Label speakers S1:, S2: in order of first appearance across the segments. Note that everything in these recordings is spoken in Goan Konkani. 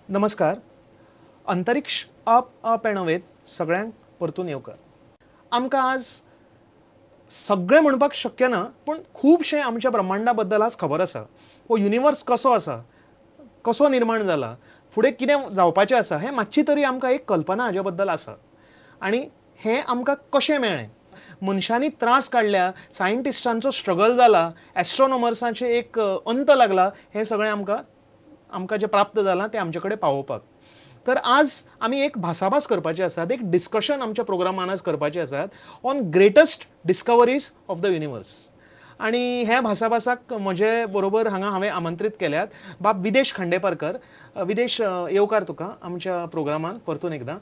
S1: नमस्कार. अंतरिक्ष अप अप अँड अवेत सगळ्यांक परतून येवकार. आमकां आज सगळें म्हणपाक शक्य ना, पूण खुबशें आमच्या ब्रह्मांडा बद्दल आज खबर आसा. हो युनिवर्स कसो आसा, कसो निर्माण जाला, फुडें कितें जावपाचें आसा, हें मातशी तरी आमकां एक कल्पना हाजे बद्दल आसा. आनी हें आमकां कशें मेळ्ळें, मनशांनी त्रास काडल्या, सायंटिस्टांचो स्ट्रगल जाला, एस्ट्रोनॉमर्सांचें एक अंत लागला, हें सगळें आमकां जें प्राप्त जालां तें आमचे कडेन पावोवपाक. तर आज आमी एक भासाभास करपाची आसात, एक डिस्कशन आमच्या प्रोग्रामान आज करपाचे आसात on greatest discoveries of the universe. आनी ह्या भासाभासाक म्हजे बरोबर हांगा हांवें आमंत्रीत केल्यात बाब विदेश खांडेपारकर. विदेश, येवकार तुका आमच्या प्रोग्रामान परतून एकदां.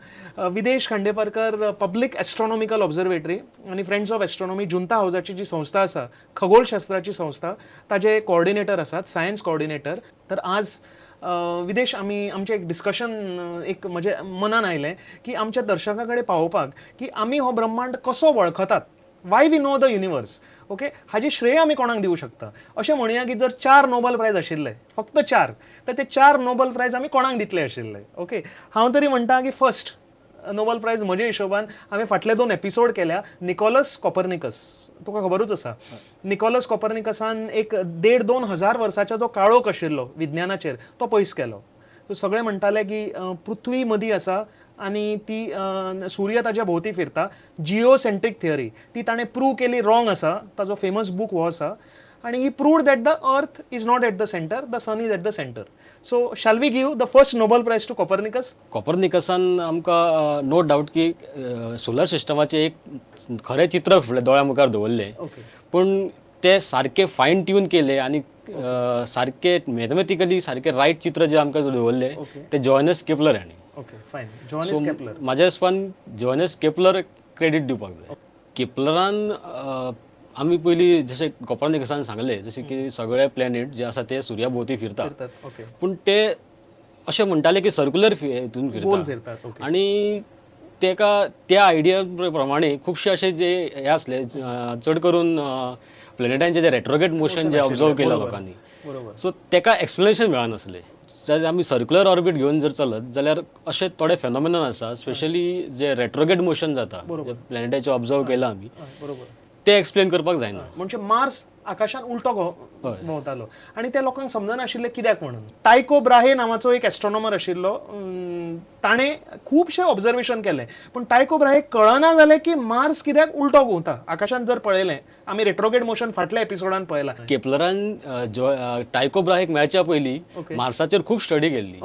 S1: विदेश खांडेपारकर पब्लीक एस्ट्रॉनॉमिकल ऑब्जर्वेटरी आनी फ्रेंड्स ऑफ एस्ट्रॉनॉमी जुंता हावजाची जी संस्था आसा, खगोलशास्त्राची संस्था, ताजे कॉर्डिनेटर आसात, सायन्स कॉर्डिनेटर. तर आज विदेश, आमी आमचें एक डिस्कशन एक म्हजे मनान आयलें की आमच्या दर्शकां कडेन पावोवपाक की आमी हो ब्रह्मांड कसो वळखतात, why we know the universe, okay, हाजी श्रेय आमी कोणाक दिवं शकता. अशें म्हणुया की जर चार नोबल प्रायज आशिल्ले, फक्त चार, तर ते चार नोबल प्रायज आमी कोणाक दितले आशिल्ले? ओके, हांव तरी म्हणटा की फर्स्ट नोबल प्रायज म्हज्या हिशोबान हांवें फाटले दोन एपिसोड केल्या, निकोलस कॉपर्निकस. तुका खबरूच आसा, निकोलस कॉपर्निकसान एक 1500-2000 वर्साचो जो काळोख आशिल्लो विज्ञानाचेर तो पयस केलो. सो सगळे म्हणटाले की पृथ्वी मदीं आसा आनी ती सूर्य ताज्या भोंवती फिरता, जिओसेंट्रीक थियरी. ती ताणें प्रूव केली रॉंग आसा. ताजो फेमस बूक हो आसा आनी he proved that the earth is not at the center, the sun is at the center. So shall we give the first Nobel Prize to Copernicus?
S2: कॉपर्निकसान आमकां नो डावट की सोलर सिस्टमाचें एक खरें चित्र फुडें दोळ्या मुखार दवरलें. पूण ते सारके फायन ट्यून केले आनी सारके मॅथमॅटिकली सारके रायट चित्र जे आमकां दवरलें ते जोहानस केपलर हांणी.
S1: Okay, fine, Johannes Kepler.
S2: म्हाज्या हिसपान जोहानस केपलर क्रेडीट दिवपाक जाय. केपलरान आमी पयलीं जशें कॉपर्निकसान सांगलें, जशें की सगळे प्लॅनेट जे आसा ते सुर्या भोंवती फिरतात.
S1: फिरतात, ओके.
S2: पूण ते अशें म्हणटाले की सर्क्युलर हितून
S1: गोल
S2: फिरता.
S1: फिरतात, ओके.
S2: आणि तेका त्या आयडिया प्रमाणे खुबशे अशे जे हे आसले, चड करून प्लॅनेटांचे जे रेट्रोगेट मोशन जे ऑब्जर्व केला लोकांनी, सो तेका एक्सप्लेनेशन मेळनासलें. जर आमी सर्क्युलर ऑर्बिट घेवन जर चलत जाल्यार अशे थोडे फेनॉमेनन आसा, स्पेशली जे रेट्रोगेट मोशन जाता, जे प्लॅनेटाचे ऑब्जर्व केला आमी, ते एक्सप्लेन करपाक जायना.
S1: म्हणजे मार्स आकाशान उलटो भोंवतालो आनी त्या लोकांक समजनाशिल्लें कित्याक म्हणून. टायको ब्राहे नांवाचो एक एस्ट्रॉनॉमर आशिल्लो, ताणें खुबशे ऑब्जर्वेशन केलें, पूण टायको ब्राहे कळना जालें की मार्स कित्याक उलटो घुंवता आकाशान. जर पळयलें आमी, रेट्रोगेट मोशन फाटल्या एपिसोडान पळयलां.
S2: केपलरान टायको ब्राहेक मेळच्या पयलीं मार्साचेर खूब स्टडी केल्ली,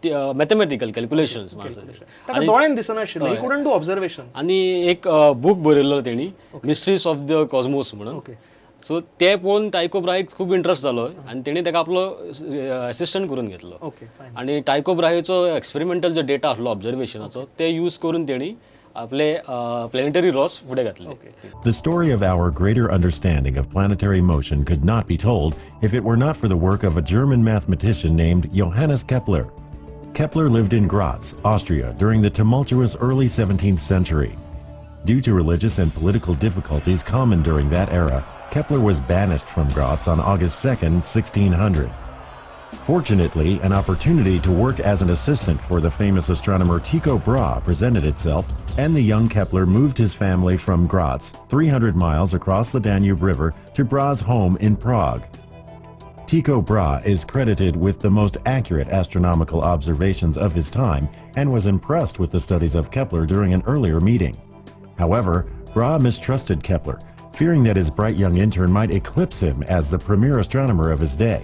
S2: मॅथमॅटिकल कॅल्क्युलेशन्स मार्साचेर.
S1: ताका दोळ्यान दिसनाशिल्लें, he couldn't do observation.
S2: आनी एक बूक बरयल्लो तेणी, मिस्ट्रीज ऑफ the Cosmos म्हणून. सो ते पळोवन टायको ब्राहेक खूब इंट्रस्ट जालो आनी तेणी ताका आपलो असिस्टंट करून घेतलो.
S1: ओके फायन
S2: आनी टायको ब्राहेचो एक्सपेरिमेंटल जो डेटा आसलो ऑब्जर्वेशनाचो, ते यूज करून तेणी आपले प्लॅनेटरी लॉज फुडें घातले.
S3: The story of our greater understanding of planetary motion could not be told if it were not for the work of a German mathematician named Johannes Kepler. Kepler lived in Graz, Austria, during the tumultuous early 17th century. Due to religious and political difficulties common during that era, Kepler was banished from Graz on August 2nd, 1600. Fortunately, an opportunity to work as an assistant for the famous astronomer Tycho Brahe presented itself, and the young Kepler moved his family from Graz, 300 miles across the Danube River, to Brahe's home in Prague. Tycho Brahe is credited with the most accurate astronomical observations of his time and was impressed with the studies of Kepler during an earlier meeting. However, Brahe mistrusted Kepler, fearing that his bright young intern might eclipse him as the premier astronomer of his day.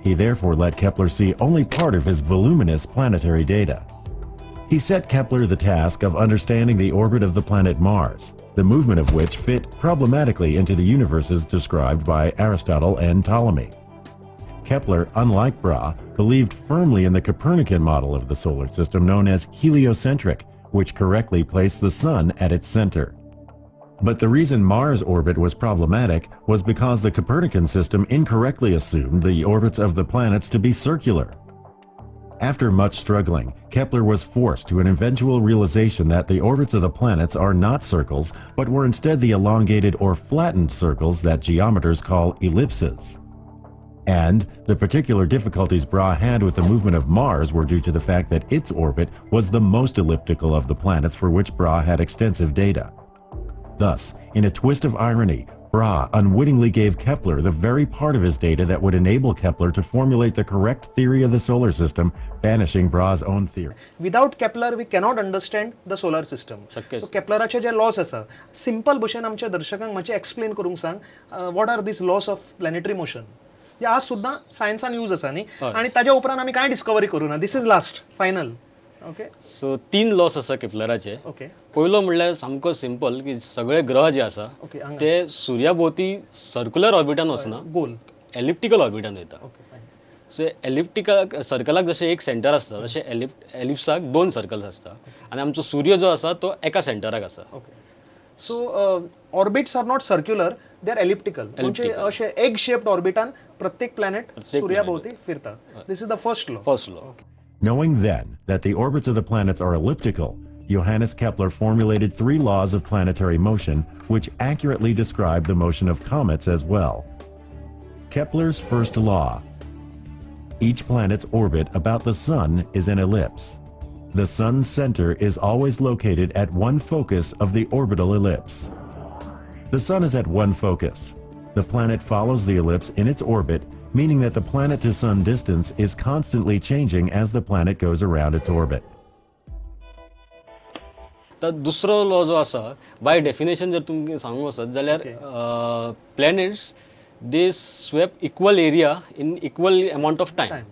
S3: He therefore let Kepler see only part of his voluminous planetary data. He set Kepler the task of understanding the orbit of the planet Mars, the movement of which fit problematically into the universes described by Aristotle and Ptolemy. Kepler, unlike Brahe, believed firmly in the Copernican model of the solar system known as heliocentric, which correctly placed the Sun at its center. But the reason Mars' orbit was problematic was because the Copernican system incorrectly assumed the orbits of the planets to be circular. After much struggling, Kepler was forced to an eventual realization that the orbits of the planets are not circles, but were instead the elongated or flattened circles that geometers call ellipses. And the particular difficulties Brahe had with the movement of Mars were due to the fact that its orbit was the most elliptical of the planets for which Brahe had extensive data. Thus, in a twist of irony, Brahe unwittingly gave Kepler the very part of his data that would enable Kepler to formulate the correct theory of the solar system, banishing Brahe's own theory.
S1: Without Kepler we cannot understand the solar system.
S2: शक्यच.
S1: सो केपलराचे जे लॉस आसा, सिंपल भशेन आमच्या दर्शकांक मातशें एक्सप्लेन करूंक सांग, what are these laws of planetary motion, जे आज सुद्दां सायन्सान यूज आसा न्ही? आनी ताज्या उपरांत आमी कांय डिस्कवरी करूं ना. This is last final, okay?
S2: So तीन लॉस आसा केपलराचे. पयलो म्हणल्यार सामको सिंपल की सगळे ग्रह जे आसा ते सुर्या भोवती सर्क्युलर ऑर्बिटान वचना,
S1: गोल.
S2: एलिप्टिकल ऑर्बिटान वयता. सो एलिप्टिकल सर्कलाक जशें एक सेंटर आसता, तशें एलिप्साक दोन सर्कल्स आसता आनी आमचो सूर्य जो आसा तो एका सेंटराक आसा.
S1: Okay, so orbits are not circular, they are elliptical, म्हणजे अशे एग शेप्ड ऑर्बिटान प्रत्येक प्लॅनेट सुर्या भोवती फिरता. This is the first law.
S2: First law.
S3: Knowing then that the orbits of the planets are elliptical, Johannes Kepler formulated three laws of planetary motion, which accurately describe the motion of comets as well. Kepler's first law: each planet's orbit about the Sun is an ellipse. The Sun's center is always located at one focus of the orbital ellipse. The Sun is at one focus. The planet follows the ellipse in its orbit, meaning that the planet to Sun distance is constantly changing as the planet goes around its orbit.
S2: तर दुसरो लॉ जो आसा, बाय डेफिनेशन जर तुमकां सांगूंक वचत जाल्यार, planets, they sweep equal area in equal amount of time.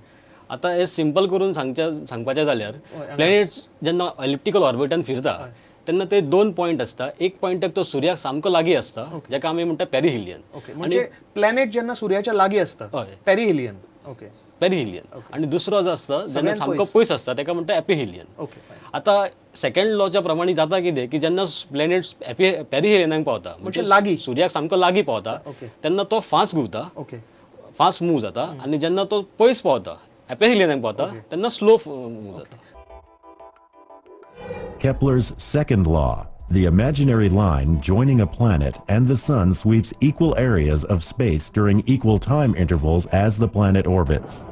S2: आतां हें सिंपल करून सांगपाचें जाल्यार, प्लॅनेट्स जेन्ना एलिप्टिकल ऑर्बिटान फिरता तेन्ना ते दोन पॉयंट आसता. एक पॉयंटाक तो सुर्याक सामको लागीं आसता, जाका आमी म्हणटा पेरिहिलियन.
S1: ओके, म्हणजे प्लॅनेट जेन्ना सुर्याच्या लागीं आसता, पेरिहिलियन, ओके.
S2: पेरिहिलियन. आनी दुसरो जो आसता, जेन्ना सामको पयस आसता, ताका म्हणटा एपिहिलियन. आतां सेकंड लॉच्या प्रमाणे जाता कितें की जेन्ना प्लॅनेट्स पेरिहिलियनाक पावता,
S1: म्हणजे लागीं.
S2: सुर्याक सामको लागीं पावता, तेन्ना तो फास्ट घुंवता, फास्ट मूव जाता आनी जेन्ना तो पयस पावता, एपिहिलियनाक पावता, तेन्ना स्लो मूव जाता.
S3: Kepler's second law: the imaginary line joining a planet and the Sun sweeps equal areas of space during equal time intervals as the planet orbits.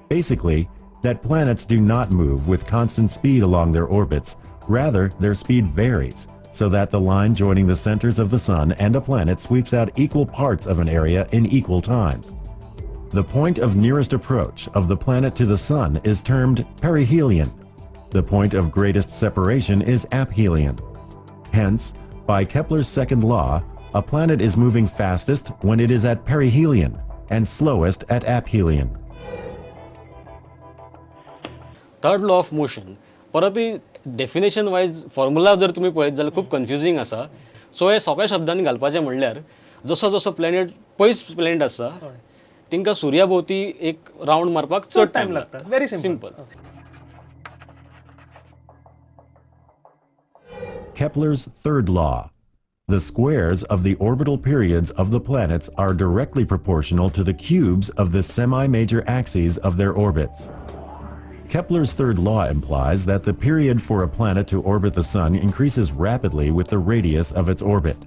S3: Basically, that planets do not move with constant speed along their orbits. Rather, their speed varies, so that the line joining the centers of the Sun and a planet sweeps out equal parts of an area in equal times. The point of nearest approach of the planet to the Sun is termed perihelion. The point of greatest separation is aphelion. Hence, by Kepler's second law, a planet is moving fastest when it is at perihelion and slowest at aphelion.
S2: Third law of motion परतूय डेफिनेशन वायज फॉर्मुला जर तुमी पळयत जाल्यार खूब कन्फ्युजींग आसा. सो हे सोंप्या शब्दांनी घालपाचें म्हणल्यार, जसो जसो प्लॅनेट पयस प्लॅनेट आसा, तांकां सुर्या भोंवती एक रावंड मारपाक चड टायम
S1: लागता. Very simple.
S2: Simple.
S3: Kepler's third law: the squares of the orbital periods of the planets are directly proportional to the cubes of the semi-major axes of their orbits. Kepler's third law implies that the period for a planet to orbit the Sun increases rapidly with the radius of its orbit.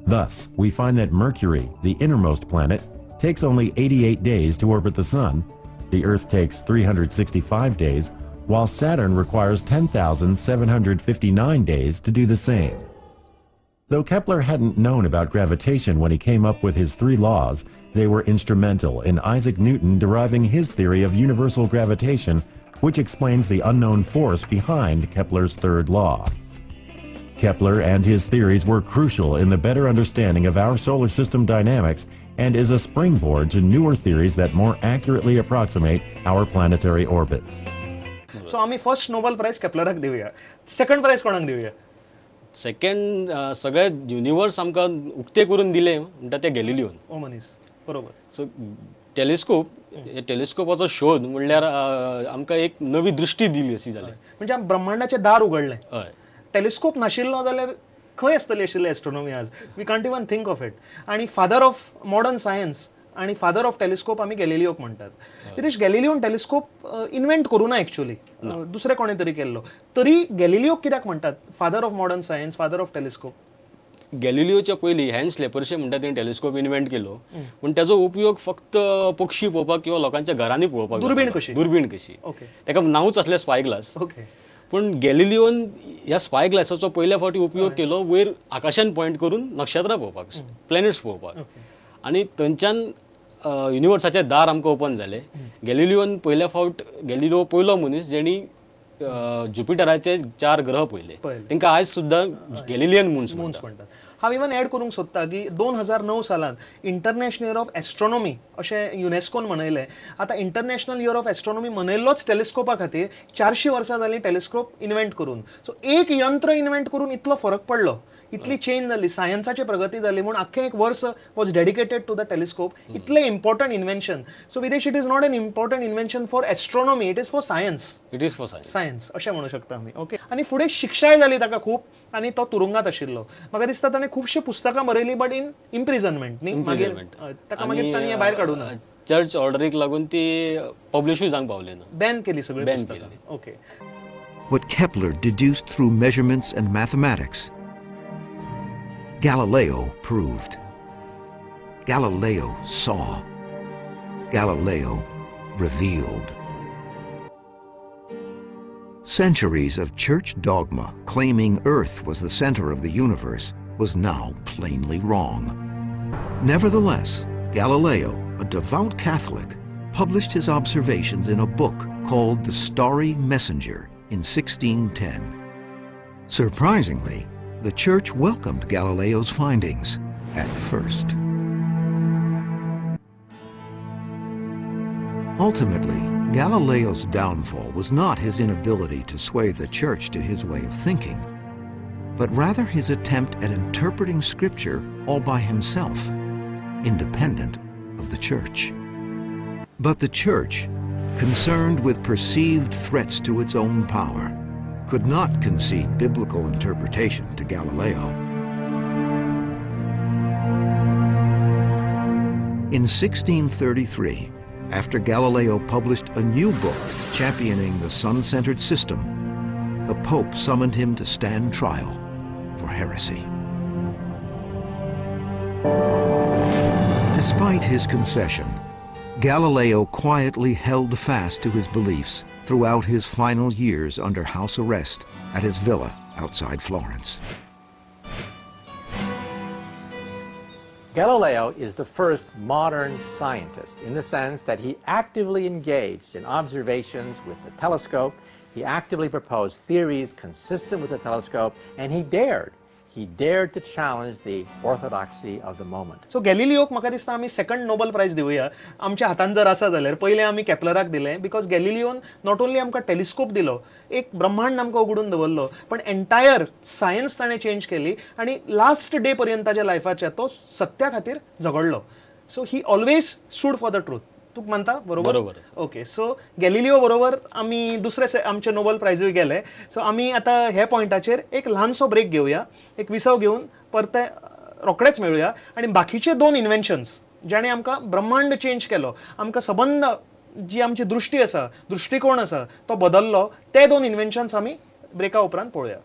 S3: Thus, we find that Mercury, the innermost planet, takes only 88 days to orbit the Sun, the Earth takes 365 days, while Saturn requires 10,759 days to do the same. Though Kepler hadn't known about gravitation when he came up with his three laws, they were instrumental in Isaac Newton deriving his theory of universal gravitation, which explains the unknown force behind Kepler's third law. Kepler and his theories were crucial in the better understanding of our solar system dynamics and is a springboard to newer theories that more accurately approximate our planetary orbits.
S1: So आमी फर्स्ट नोबल प्रायज केपलराक दिवया. सेकंड प्रायज कोणाक दिवया?
S2: सेकंड, सगळे युनिवर्स आमकां उक्ते करून दिले म्हणटा ते गॅलिलियोन.
S1: ओ मनीस, बरोबर.
S2: सो टेलिस्कोप, हे टेलिस्कोपाचो शोध म्हणल्यार आमकां एक नवी दृश्टी दिली अशी जाली.
S1: म्हणजे ब्रह्मांडाचें दार उगडलें. टेलिस्कोप नाशिल्लो जाल्यार खंय आसतली आशिल्ली एस्ट्रोनॉमी आज? We can't even think of it. आणि फादर ऑफ मॉडर्न सायन्स आणि फादर ऑफ टेलिस्कोप आमी गॅलिलियोक म्हणटात. गिरीश, गॅलिलियोन टेलिस्कोप इन्व्हेंट करूं ना एक्च्युअली, दुसरे कोणे तरी केल्लो, तरी गॅलिलियोक कित्याक म्हणटात father of modern science, father of telescope?
S2: गॅलिलियोच्या पयलीं हॅन्स लेपर्शे म्हणटा तेणी टेलिस्कोप इन्व्हेंट केलो, पूण ताजो उपयोग फक्त पक्षी पळोवपाक किंवा लोकांच्या घरांनी पळोवपाक
S1: दुर्बीण
S2: जातालो.
S1: कशी.
S2: दुर्बीण कशी. ताका नांवूच आसलें स्पाय ग्लास. पूण गॅलिलियोन ह्या स्पाय ग्लासाचो पयल्या फावटी उपयोग केलो वयर आकाशान पॉयंट करून नक्षत्रां पळोवपाक, प्लॅनेट्स पळोवपाक, आनी थंयच्यान युनिवर्साचे दार आमकां ओपन जाले. गॅलिलियोन पयल्या फावट, गॅलिलियो पयलो मनीस जेणी ज्युपिटराचे 4 ग्रह पळयले.
S1: पळयले.
S2: तांकां आयज सुद्दां गॅलिलियन मुन्स
S1: मुन्स
S2: म्हणटात.
S1: म्हणटात. हांव इवन एड करूंक सोदता की 2009 सालांत इंटरनॅशनल इयर ऑफ एस्ट्रॉनॉमी अशें युनेस्कोन मनयलें. आतां इंटरनॅशनल इयर ऑफ एस्ट्रॉनॉमी मनयल्लोच टेलिस्कोपा खातीर. 400 वर्सां जालीं टेलिस्कोप इन्व्हेंट करून. सो एक यंत्र इन्व्हेंट करून इतलो फरक पडलो, इतली चेंज जाली, सायन्साची प्रगती जाली, म्हूण आख्खें एक वर्स was dedicated to the telescope. इतलें important invention. So Videsh, it is not an important invention for astronomy, it is for science.
S2: It is for science.
S1: Science अशें म्हणू शकता आमी. ओके, आनी फुडें शिक्षाय जाली ताका खूब आनी तो तुरुंगात आशिल्लो. म्हाका दिसता ताणें खुबशीं पुस्तकां बरयलीं, बट इन इम्प्रिजनमेंट न्ही, मागीर ताका मागीर तांणी भायर काडूं ना.
S2: चर्च ऑर्डरीक लागून ती पब्लिशूय जावंक पावली ना.
S1: बॅन केली सगळीं
S2: Ban
S1: पुस्तकां.
S2: केली.
S1: Okay.
S4: What Kepler deduced through measurements and mathematics, Galileo proved. Galileo saw. Galileo revealed. Centuries of church dogma claiming Earth was the center of the universe was now plainly wrong. Nevertheless, Galileo, a devout Catholic, published his observations in a book called The Starry Messenger in 1610. Surprisingly, the church welcomed Galileo's findings at first. Ultimately, Galileo's downfall was not his inability to sway the church to his way of thinking, but rather his attempt at interpreting scripture all by himself, independent of the church. But the church, concerned with perceived threats to its own power, could not concede biblical interpretation to Galileo. In 1633, after Galileo published a new book championing the sun-centered system, the Pope summoned him to stand trial for heresy. Despite his concession, Galileo quietly held fast to his beliefs throughout his final years under house arrest at his villa outside Florence.
S5: Galileo is the first modern scientist in the sense that he actively engaged in observations with the telescope, he actively proposed theories consistent with the telescope, and he dared to challenge the orthodoxy of the moment.
S1: सो गॅलिलियोक म्हाका दिसता आमी सेकंड नोबल प्रायज दिवया आमच्या हातान जर आसा जाल्यार. पयलें आमी केपलराक दिलें, because गॅलिलियोन not only आमकां टेलिस्कोप दिलो, एक ब्रह्मांड आमकां उगडून दवरलो, पण एंटायर सायन्स ताणें चेंज केली आनी लास्ट डे पर्यंत ताच्या लायफाच्या तो सत्या खातीर झगडलो. So he always stood for the truth. तूं मानता बरोबर?
S2: बरोबर.
S1: ओके, सो गॅलिलियो बरोबर आमी दुसरे आमचे नोबल प्रायजूय गेले. सो आमी आतां हे पॉयंटाचेर एक ल्हानसो ब्रेक घेवया. एक विसव घेवन परते रोखडेच मेळुया आनी बाकीचे दोन इन्व्हेन्शन्स जाणें आमकां ब्रह्मांड चेंज केलो, आमकां सबंद जी आमची दृश्टी आसा, दृश्टिकोण आसा, तो बदललो, ते दोन इन्व्हेन्शन्स आमी ब्रेका उपरांत पळोवया.